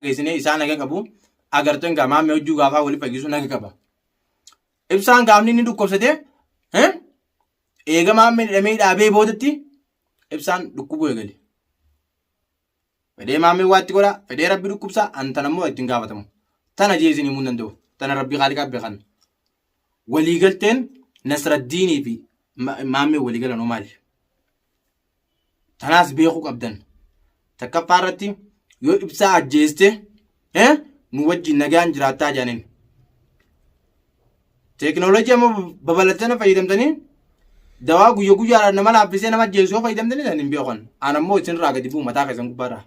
Geessinee isaa naga qabu agartan gaa maammee hojjuu gaafaa wali fayyisuu naga qaba. Ibsaan gaafni inni dhukkubsate eega maammeen hidhamee dhaabee boodatti ibsaan dhukkubuu eegale. Fedhee maammee waa itti godha, fedhee rabbi dhukkubsa, an tana immoo ittiin gaafatamu. Tana jee isin himuu hin danda'u. Tana rabbi haaliqaa beekan. Waliigalteen Nasraddiinii fi maammee waliigalan hoo maali? Tanaas beekuu qabdan. Takkaffaa irratti yoo ibsaa ajjeeste nu wajjin nagaan jiraattaa jedhaniin. Teekinooloojii amma babal'attana fayyadamtanii dawaa guyya guyyaadhaan nama laaffisee nama ajjeesu yoo fayyadamtanii san hin beekan. An ammoo isinirraa gadi bu'u mataa keessan gubbaarraa.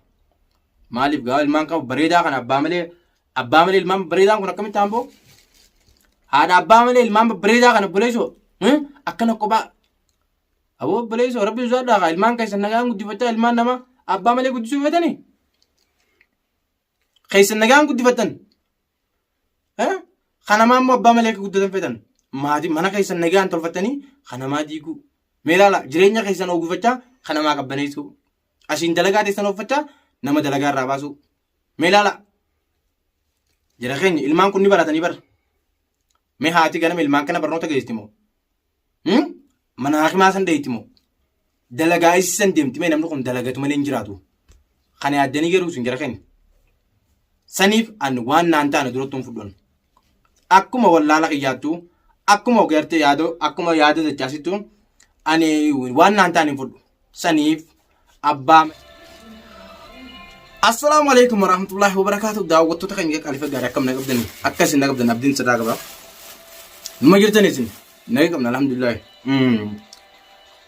Maaliif gaa ilmaan qabu bareedaa kana abbaa malee ilmaan bareedaan kun akkamitti hamboo? Haadha abbaa malee ilmaan babbareedaa kana obboleessoo akkana kophaa Aboo obboleessoo rabbi sodaadhaa kaa ilmaan keessan nagaan guddifachaa ilmaan nama abbaa malee guddisuu feetanii? Keessan nagaan guddifattan. Kanamaa immoo abbaa malee akka guddatan feetan. Maatii mana keessan nagaan tolfattanii kanamaa diiguu. Mee ilaala jireenya keessan oogifachaa kanamaa qabbaneessuu. Asiin dalagaa teessan oofachaa nama dalagaa irraa baasuu. Mee ilaala. Jara keenya ilmaan kun ni baratanii bara. Mee haati ganama ilmaan kana barnoota geessiti moo? Mana hakimaa san dheeyti moo? Dalagaa isii san deemti mee namni kun dalagatu malee hin jiraatu. Kana yaaddanii garuu isin jara keenya. Saniif an waan naan taane duratti hin fudhan. Akkuma wallaala kiyyaattu, akkuma gartee yaadoo, akkuma yaada dachaasittu ani waan naan taane hin fudhu. Saniif abbaa Assalaamu alaikum warahmatullahi wabarakaatuh. Daawwattoota keenya qaqqaalifa gaarii akkam na qabdanii? Akka isin na qabdan abdiin sirraa qaba. Numa jirtan isin naga qabna alhamdulillah.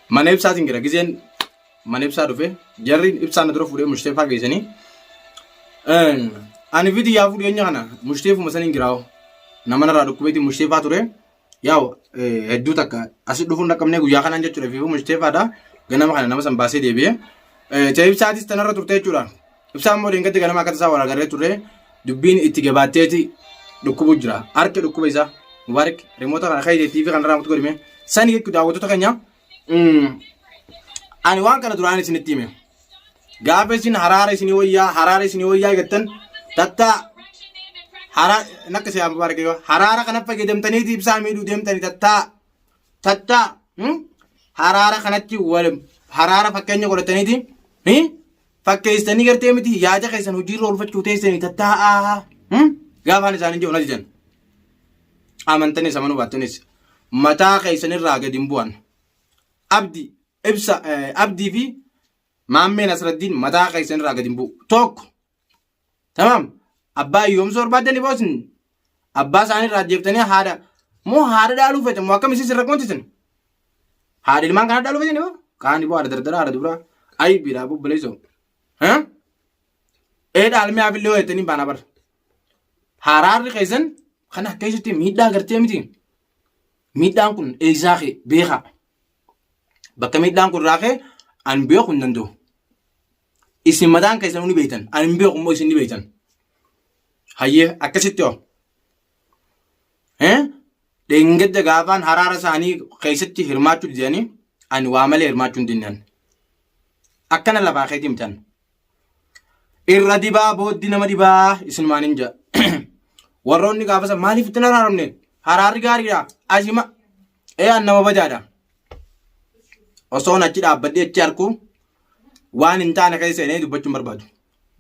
Mana ibsaatiin jira gizeen mana ibsaa dhufe jarri ibsaa na dura fuudhee mushteefaa geessanii. Ani fidi yaa fuudhee enya kana mushteefuma saniin jiraa'u. Nama narraa dhukkubeetiin mushteefaa ture. Yaa'u hedduu takka asi dhufuun dhaqqabnee guyyaa kanaan jechuudha fiifuu mushteefaadha. Ganama kana nama san baasee deebi'ee. Ta'e ibsaatis tanarra turte jechuudha. Ibsaan immoo deengatti ganama akka tasaa wal agarree turre dubbiin itti gabaatteeti dhukkubu jira. Harki dhukkuba isaa. Mubaarik rimoota kana kaayitee TV kanarraa mutu godhime. Sani jechuudha daawwattoota keenya. Ani waan kana duraan isinitti hime. Gaafa isin haraara isinii wayyaa haraara isinii wayyaa jettan tattaa hara nakka siyaa mubaarak yoo haraara kana fayyadamtaniiti ibsaa miidhuu deemtanii tattaa tattaa haraara kanatti wal haraara fakkeenya godhataniiti fakkeessanii gartee miti yaada keessan hojiirra oolfachuu teessanii tattaa'aa gaafaan isaanii jedhu na didan amantanis amanuu baattanis mataa keessanirraa gadi hin bu'an abdi ibsa abdii fi maammee nasraddiin mataa keessanirraa gadi hin bu'u tokko tamaam abbaa hiyyoomsuu barbaaddanii boosin abbaa isaanii irraa ajjeeftanii haadha moo haadha dhaaluu feete moo akkam isin sirra qoontisin haadha ilmaan kana dhaaluu feetanii moo kaani boo haadha dardara haadha dubraa aybiidha bubbuleessoo ee dhaalmee hafillee hoo jettanii baana bara haraarri keessan kan akka keessatti miidhaa gartee miti miidhaan kun eessaa kee beekaa bakka miidhaan kun irraa kee an beeku hin danda'u Isin mataan keessanuu ni beektan. Ani hin beeku immoo isin ni beektan. Hayyee akkasitti hoo. Dheengadda gaafaan haraara isaanii keessatti hirmaachuu didanii ani waa malee hirmaachuu hin dinnan. Akkana lafaa keetii mitan. Irra dibaa booddi nama dhibaa isinumaan hin ja'a. Warroonni gaafa san maaliif itti hin araaramne? Haraarri gaariidha. Asima ee an nama badaadha. Osoon achi dhaabbadhee achi harkuu waan hin taane keessa seenee dubbachuu hin barbaadu.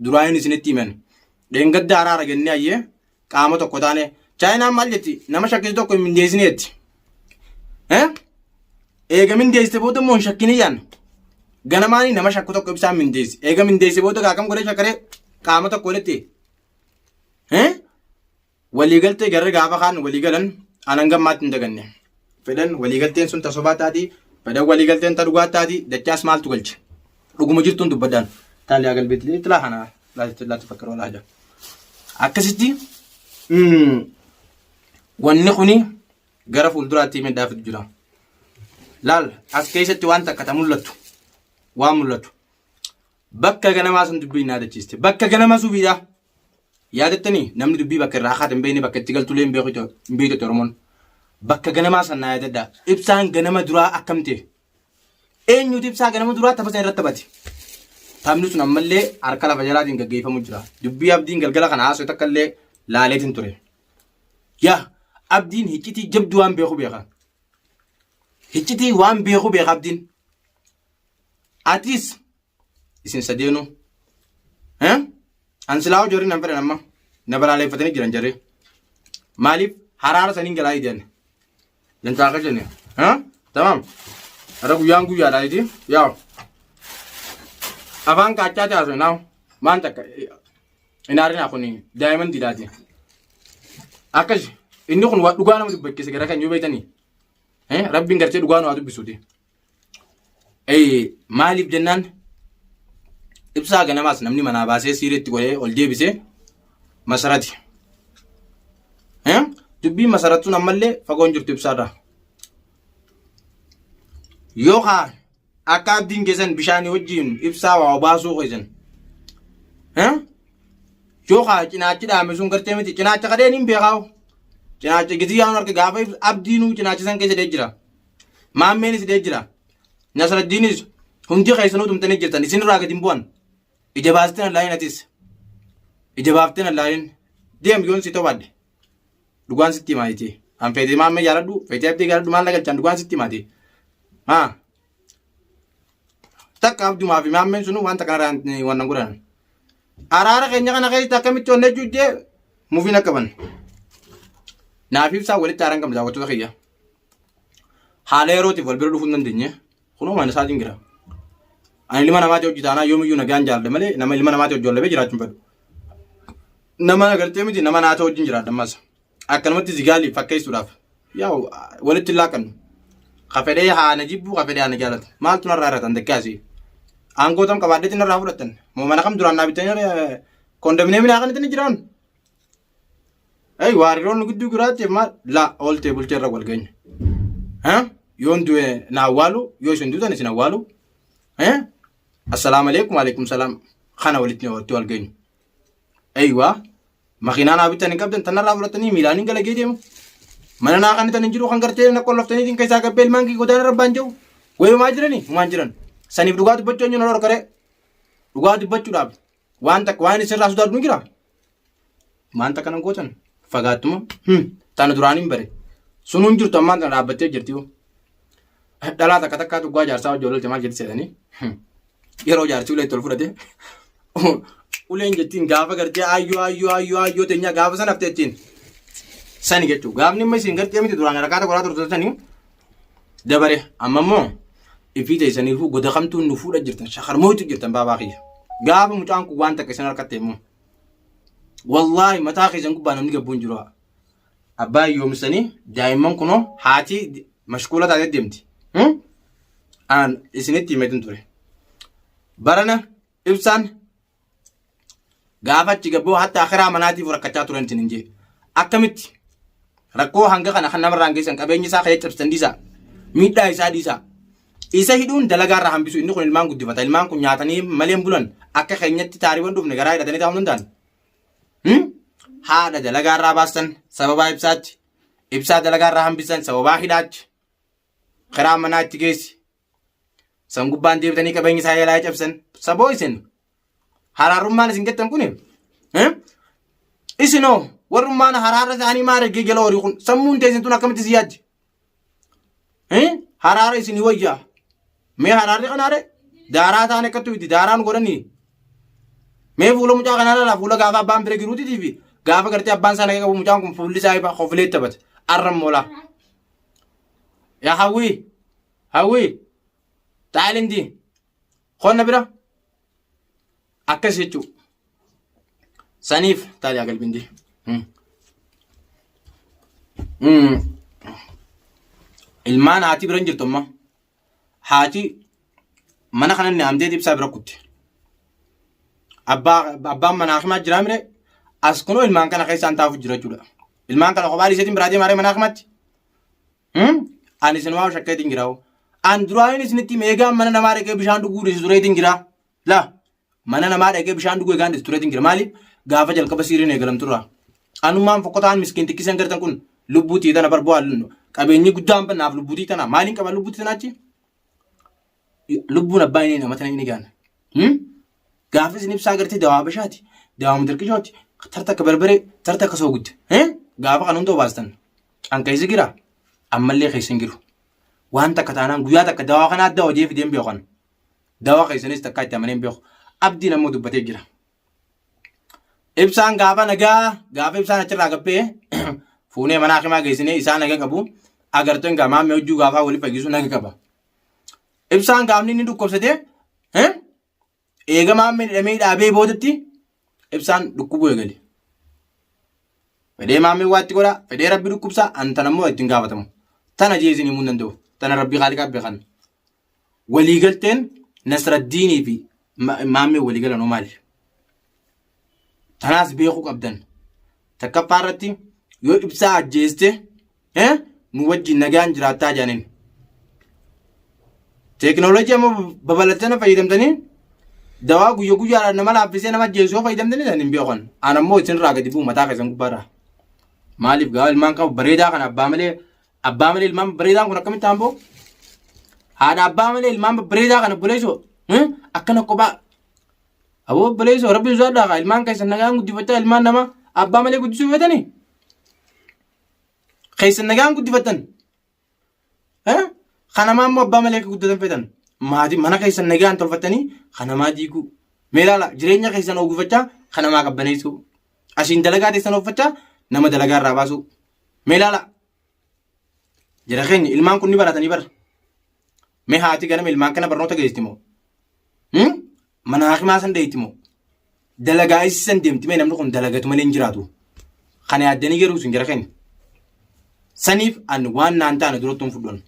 Duraanin isinitti himan. Dheengadda araara jennee ayyee qaama tokko taane. Chaayinaan maal jetti? Nama shakkisu tokko hin mindeessine jetti. Eh? Eega mindeessite booda immoo hin shakkini jaan. Ganamaanii nama shakku tokko ibsaan mindeessi. Eega mindeesse booda akkam godhee shakkaree qaama tokko walitti. Eh? Waliigaltee garri gaafa kaan walii galan an hanga ammaatti hin daganne. Fedhan waliigalteen sun ta sobaa taati, fedhan waliigalteen ta dhugaa taati, dachaas maaltu galche? Dhuguma jirtuun dubbadhaan. Taaliyaa galbeetti tilaa kana laatti fakkaru walaa haja. Akkasitti wanni kuni gara fuulduraatti miidhaa fidu jira. Laal as keessatti waan takka ta mul'attu waan mul'atu. Bakka ganamaa sun dubbii hin yaadachiiste. Bakka ganama subiidhaa. Yaadattanii namni dubbii bakka irraa kaate hin beekne bakka itti galtullee hin beeku hin beektu Oromoon. Bakka ganamaa san naa yaadadhaa. Ibsaan ganama duraa akkam ta'e? Eenyutu ibsaa ganama duraa tapha sana irratti taphate? Taphni sun ammallee harka lafa jalaatiin gaggeeffamu jira. Dubbii Abdiin galgala kana haasa'e takka illee laaleetiin ture. Yaa Abdiin hiccitii jabduu waan beeku beeka. Hiccitii waan beeku beeka Abdiin. Atis isin sadeenuu. Eh? An silaa jarri nan fedhan amma. Na balaaleffatanii jiran jarri. Maaliif haraara saniin galaa jedhan. Dantaa akka jenne. Eh? Tamam. Har'a guyyaan guyyaadha jeti. Yaa. Afaan kaachaa taasise naa. Maan takka hin aarinaa kun daa'iman didaati. Akkas inni kun waa dhugaa nama dubbachiisa gara kan yoo beektanii. Eh? Rabbiin gartee dhugaa nu haa dubbisuuti. Maaliif jennaan ibsaa ganamaas namni manaa baasee siiriitti godhee ol deebisee masarati. Dubbiin masarattuun ammallee fagoon jirtu ibsaarraa. Yookaan akka abdiin keessan bishaanii wajjin ibsaa waa obaasuu keessan. Yookaan cinaachi dhaame sun gartee miti cinaacha kadheen hin beekaawu. Cinaacha giziyyaan harka gaafa abdiinuu cinaacha san keessa jira. Maammeenis hidhee jira. Nasraddiinis hundi keessanuu tumtanii jirtan isinirraa gadi hin bu'an. Ija baasteen allaalin atis. Ija baafteen allaalin. Deem yoon si tobaadde. Dhugaan sitti himaa jettee. An feetee maammee jaaladhu, feetee abdii jaaladhu maal na galchaan dhugaan sitti himaati. Haa. Takka abdumaa fi maammeen sunu wanta kanarraa waan nan godhan. Araara keenya kana keessatti akkamitti onnee juuddee mufiin akka ban. Naaf ibsaa walitti haaraan qabna daawwattoota kiyya. Haala yerootiif wal bira dhufuu hin dandeenye. Kunoo mana isaatiin jira. Ani ilma namaati hojii taanaa yoomiyyuu nagaan jaalladha malee nama ilma namaati hojii wallabee jiraachuu hin fedhu. Nama agartee miti nama naata wajjin jiraadha ammas. Akkanumatti zigaalii fakkeessuudhaaf. Yaa walitti hin laaqannu. Ka fedhee haa na jibbuu ka fedhee haa na jaalatu. Maaltu narraa irratan dakkee asii. Aangoo tam qabaadheetti narraa fudhattan. Moo mana kam duraan naa bitanii kondominiyeemii naa kanatti ni jiraan. Ei waariroon nu gidduu jiraatte maal la ooltee bultee irra wal geenya. Yoon du'e na awwaalu yoo isin duutan isin awwaalu. Assalaamu alaikum alaikum salaam kana walitti walitti wal geenyu. Eeywa makiinaa naa bittan hin qabdan tanarraa fudhatanii miilaan hin galagee deemu. Mana naa kan hin jiru kan gartee na qolloftanii keessaa gabbee ilmaan kee godaana rabbaan jiru. Wayi jirani humaan jiran. Saniif dhugaa dubbachuu eenyu na dhorkare. Dhugaa dubbachuudhaaf waan takka waan isinirraa sodaadhu ni jira. Waan takka nan gootan fagaattuma tana duraan hin bare. Sunuun jirtu ammaan tana dhaabbattee jirti. Dhalaa takka takkaa dhugaa jaarsaa hojii oolche maal jetti seetanii. Yeroo jaarsi ulee itti ol fudhate. Uleen jettiin gaafa gartee ayyoo ayyoo ayyoo ayyoo teenyaa gaafa sana haftee jettiin. Sani jechuudha. Gaafni immoo isin gartee miti duraan harakaata godhaa turte sanii dabare amma immoo ifii teessaniifuu goda kamtuun nu fuudha jirtan shakarmooytu jirtan baabaa kiyya. Gaafa mucaan kun waan takka isin harkatte immoo wallaahi mataa keessan gubbaa namni gabbuun jiru. Abbaa hiyyoomsanii daa'imman kunoo haati mashkuula taatee deemti. An isinitti himeetin ture. Barana ibsaan Gaafa achi gabboo hatta akiraa manaatiif rakkachaa turan isin hin jee. Akkamitti rakkoo hanga kana kan namarraan geessan qabeenya isaa ka'ee cabsitan dhiisaa. Miidhaa isaa dhiisaa. Isa hidhuun dalagaa irraa hambisu inni kun ilmaan guddifata. Ilmaan kun nyaatanii malee hin bulan akka keenyatti taariiwwan dhufne garaa hidhatanii taa'uu hin danda'an. Haadha dalagaa irraa baastan sababaa ibsaatti. Ibsaa dalagaa irraa hambisan sababaa hidhaatti. Kiraa manaa itti geessi. San gubbaan deebitanii qabeenya isaa yaalaa cabsan. Saboo isin haraarummaan isin jettan kuni isinoo warrummaan haraara isaanii maal argee jala horii kun sammuun teessin tun akkamitti si yaaddi? Haraara isinii wayyaa. Mee haraarri kanaare daaraa taane akkatti miti daaraan godhanii. Mee fuula mucaa kanaa ilaalaa fuula gaafa abbaan bira jiruutitii fi gaafa gartee abbaan isaa nagaa qabu mucaan kun fuulli isaa ifa kofilee taphate. Arran moolaa. Yaa hawwii hawwii taalindi qonna bira akkas jechuu saniif taali yaa galbindi. Ilmaan haati bira hin jirtu amma. Haati mana kana inni amtee ibsaa bira kutte. Abbaan manaa himaa jiraa mire as kunoo ilmaan kana keessaan taafu jira jechuudha. Ilmaan kana kophaa dhiiseetiin biraa deemaa manaa himaatti. Ani isin waa shakkeetiin jira. An duraanin isinitti hime eegaan mana namaa dhaqee bishaan dhuguu dhiisu tureetiin jira. Laa mana namaa dhaqee bishaan dhuguu eegaan dhiisu tureetiin jira. Maaliif gaafa jalqaba siiriin eegalamturraa. Anummaan fokkotaan miskiin xiqqiseen gartan kun lubbuu tii tana barbu'aa qabeenyi guddaan bannaaf lubbuu tii tana maaliin qaba lubbuu tii tana achi? Lubbuun abbaa inni nama tana inni gaana. Gaafa isin ibsaa gartee dawaa habashaati, dawaa mudarqishooti, tarta akka barbaree, tarta akka soogidda. Gaafa kan hunda obaastan. An keessa jira ammallee keessa hin jiru. Waan takka taanaan guyyaa takka dawaa kana adda hojii fideen beekan. Dawaa keessanis takka itti amanee hin beeku. Abdiin ammoo dubbatee jira. Ibsaan gaafa nagaa gaafa ibsaan achirraa gabbee fuunee mana hakimaa geessinee isaa naga qabu agarteen gaa maammee hojjuu gaafaa wali fayyisu naga qaba. Ibsaan gaafni inni dhukkubsatee eega maammeen hidhamee dhaabee boodatti ibsaan dhukkubuu eegale. Fedhee maammeen waa itti godha, fedhee rabbi dhukkubsa, an tana immoo ittiin gaafatamu. Tana jee isin himuu hin danda'u. Tana rabbi kaaliqaa beekan. Waliigalteen Nasraddiinii fi maammeen waliigalan hoo maali? Tanaas beekuu qabdan. Takkaffaa irratti yoo ibsaa ajjeeste nu wajjin nagaan jiraattaa jedhaniin. Teekinooloojii amma babal'attana fayyadamtanii dawaa guyya guyyaadhaan nama laaffisee nama ajjeesu yoo fayyadamtanii san hin beekan. An ammoo isinirraa gadi bu'u mataa keessan gubbaarraa. Maaliif gaa ilmaan qabu bareedaa kana abbaa malee ilmaan bareedaan kun akkamitti hamboo? Haadha abbaa malee ilmaan babbareedaa kana obboleessoo akkana kophaa Aboo obboleessoo rabbi sodaadhaa kaa ilmaan keessan nagaan guddifachaa ilmaan namaa abbaa malee guddisuu feetanii? Keessan nagaan guddifattan. Kanamaa immoo abbaa malee akka guddatan feetan. Maatii mana keessan nagaan tolfattanii kanamaa diiguu. Mee ilaala jireenya keessan oogifachaa kanamaa qabbaneessuu. Asiin dalagaa teessan oofachaa nama dalagaa irraa baasuu. Mee ilaala. Jara keenya ilmaan kun ni baratanii bara. Mee haati ganama ilmaan kana barnoota geessti moo? Mana hakimaa san dheeyti moo? Dalagaa isii san deemti mee namni kun dalagatu malee hin jiraatu. Kana yaaddanii garuu isin jara keenya. Saniif an waan naan taane duratti hin fudhan.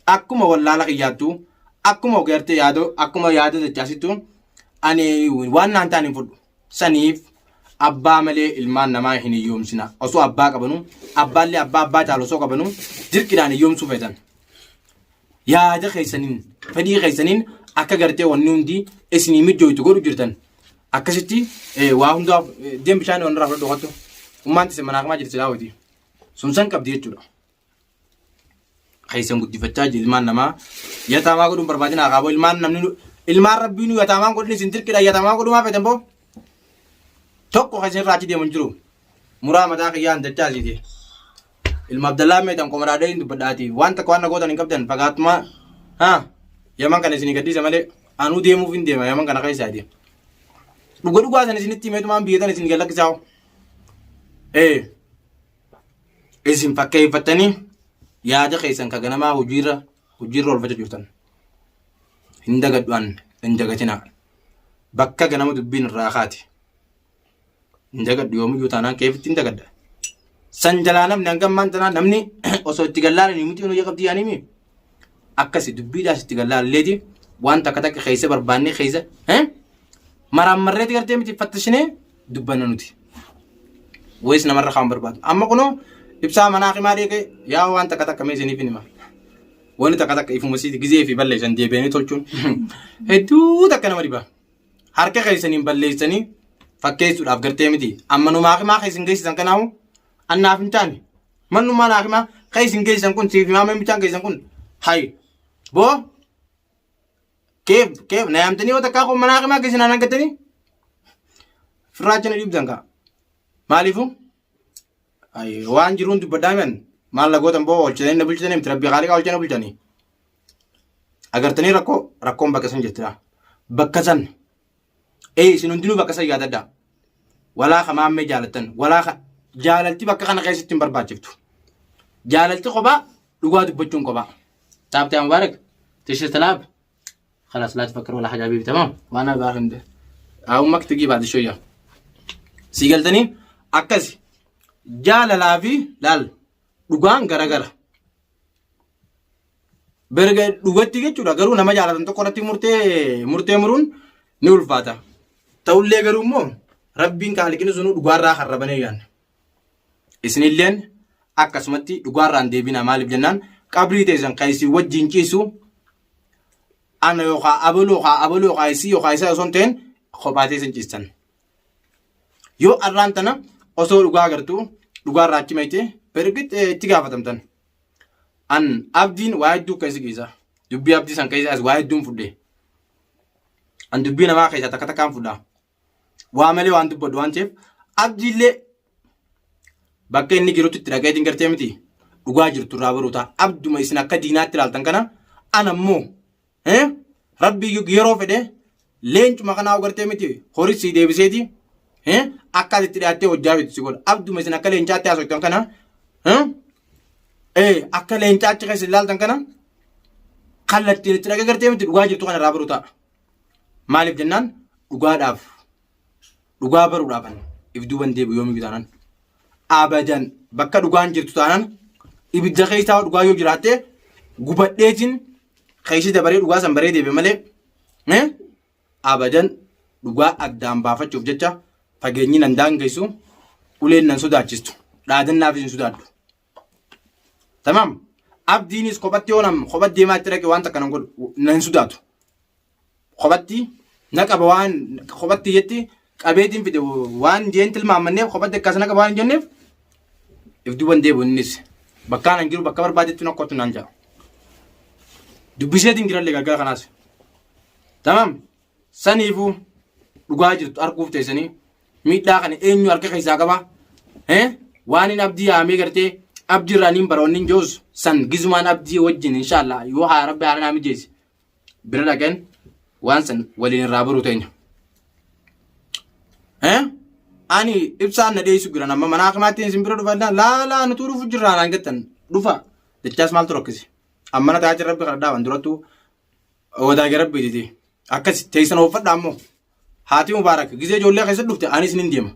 Akkuma wallaala kiyyaattu akkuma gartee yaadoo akkuma yaada dachaasittu ani waan naan taane hin fudhu. Saniif abbaa malee ilmaan namaa hin hiyyoomsina. Osoo abbaa qabanu abbaallee abbaa abbaa caalu osoo qabanu dirqidhaan hiyyoomsuu feetan. Yaada keessaniin fedhii keessaniin akka gartee wanni hundi isinii mijjooytu godhu jirtan. Akkasitti waa hundaa deem bishaan wanirraa fudhadhu kottu. Ummaan tise manaa kamaa jirti silaa hojii. Sun san qabdi jechuudha. Keessan guddifachaa jiru ilmaan namaa yataamaa godhuun barbaadina akaaboo ilmaan namni ilmaan rabbii nu yataamaan godhin isin dirqidha yataamaa godhuu maa feetan boo. Tokko kan isin irraa achi deemu hin jiru. Muraa mataa kiyyaan dachaa asiiti. Ilma Abdallaa meetan qomadhaadhee hin dubbadhaati. Waan takka waan na gootan hin qabdan fagaatuma. Haa Yaman kana isinii gadhiisa malee anuu deemuuf hin deema Yaman kana keessaati. Dhuga dhugaa san isinitti himeetumaan biyya tan isin gad lakkisaa. Ee isin fakkeeffattanii yaada keessan ka ganamaa hojiirra hojiirra oolfachaa jirtan. Hin dagadhu an hin dagatinaa. Bakka ganama dubbiin irraa kaate. Hin dagadhu yoomiyyuu taanaan keefitti hin dagadha. San jalaa namni hanga ammaan tanaa namni osoo itti gallaalanii miti hojii qabdi yaanimi. Akkasi dubbiidhaas itti gallaalleeti waan takka takka keessa barbaannee keessa maraammarreeti gartee miti fattashinee dubbanna nuti. Wayis namarra kaan barbaadu. Amma kunoo ibsaa manaa himaa deeqee yaa waan takka takka mee isiniif hin hima. Wanni takka takka ifuma siiti gizee fi balleessan deebi'anii tolchuun hedduu takka nama dhiba. Harka keessaniin balleessanii fakkeessuudhaaf gartee miti. Amma numaa himaa keessan geessisan kanaahu annaaf hin taane. Mannumaa naa himaa keessan geessisan kun siif himaa bichaan keessan kun hayi. Boo keef keef na yaamtanii yoo takkaa kun manaa himaa keessan naan hangattanii firraacha na dhiibdan kaa. Maaliifuu? Waan jiruun dubbadhaa mi'an maal lagootan boo oolchitanii na bulchitanii miti rabbii haaliqaa oolchee na bulchanii. Agartanii rakkoo rakkoon bakka san jirtira. Bakka san ee isin hundinuu bakka san yaadadhaa. Walaa ka maammee jaalattan walaa ka jaalalti bakka kana keessatti hin barbaachiftu. Jaalalti kophaa dhugaa dubbachuun kophaa. Taabtee mubaarak tishee talaab خلاص لا تفكر ولا حاجة حبيبي تمام وانا باخد امك تجي بعد شوية سيقلتني akkasi jaalalaa fi laal dhugaan garagara Berga dhugatti jechuudha garuu nama jaalatan tokko irratti murtee murtee muruun ni ulfaata. Ta'ullee garuu immoo rabbiin kaaliqni sunuu dhugaarraa harrabanee yaanna. Isinilleen akkasumatti dhugaarraan deebinaa maaliif jennaan qabrii teessan kan isin wajjin ciisu ana yookaan abaluu yookaan abaluu yookaan isii yookaan isaa osoo hin ta'in kophaa teessan ciistan. Yoo arraan tana osoo dhugaa agartuu dhugaarraa achi mayte bergit itti gaafatamtan. An abdiin waa hedduu keessa geessa. Dubbii abdii san keessa as waa hedduun fudhe. An dubbii namaa keessaa takka takkaan fudha. Waa malee waan dubbadhu waan ta'eef abdiillee bakka inni jirutti itti dhaqeetiin gartee miti dhugaa jirtu irraa baruu ta'a. Abduma isin akka diinaatti ilaaltan kana ana immoo rabbi yeroo fedhe leencuma kanaa gartee miti horii sii deebiseeti akka ati itti dhiyaattee hojjaa feetu si godha. Abduma isin akka leencaatti haasoftan kana akka leencaatti keessa ilaaltan kana kallattiin itti dhaqee gartee miti dhugaa jirtu kana irraa baruu ta'a. Maaliif jennaan dhugaadhaaf dhugaa baruudhaaf if duuban deebi'u yoomiyyuu taanaan. Abadan bakka dhugaan jirtu taanaan ibidda keessaa dhugaa yoo jiraatte gubadheetiin keessi dabaree dhugaa san baree deebi'e malee abadan dhugaa addaan baafachuuf jecha fageenyi nan daangessu uleen nan sodaachistu dhaadannaafis hin sodaadhu. Tamaam. Abdiinis kophatti yoo nam kophatti deemaa itti dhaqe waan takka nan godhu nan hin sodaatu. Kophatti na qaba waan kophatti jetti qabeetiin fide waan jeen tilmaammanneef kophatti akkas na qaba waan hin jenneef if duuban deebi'u innis bakkaan hin jiru bakka barbaadetti na kottu naan jedha. Dubbiseetiin jirallee galgala kanaas. Tamaam. Saniifuu dhugaa jirtu arguuf teessanii miidhaa kana eenyu harka keessaa qaba? Waan hin abdii yaamee gartee abdii irraa niin bara wanni hin san gizumaan abdii wajjin inshaallah yoo haa rabbi haala naa mijeesse bira dhaqeen waan san waliin irraa baruu teenya. Ani ibsaan na dheessu jiran amma mana akimaatti isin bira dhufa laalaa nutuu dhufu jirraa naan jettan dhufa jechaas maaltu rakkise. Amma na taa'aa rabbi kadhadhaa waan durattuu Wadaage rabbi didi. Akkas teessan ooffadha ammoo. Haati Mubaarak gizee ijoollee keessa dhufte anis nin deema.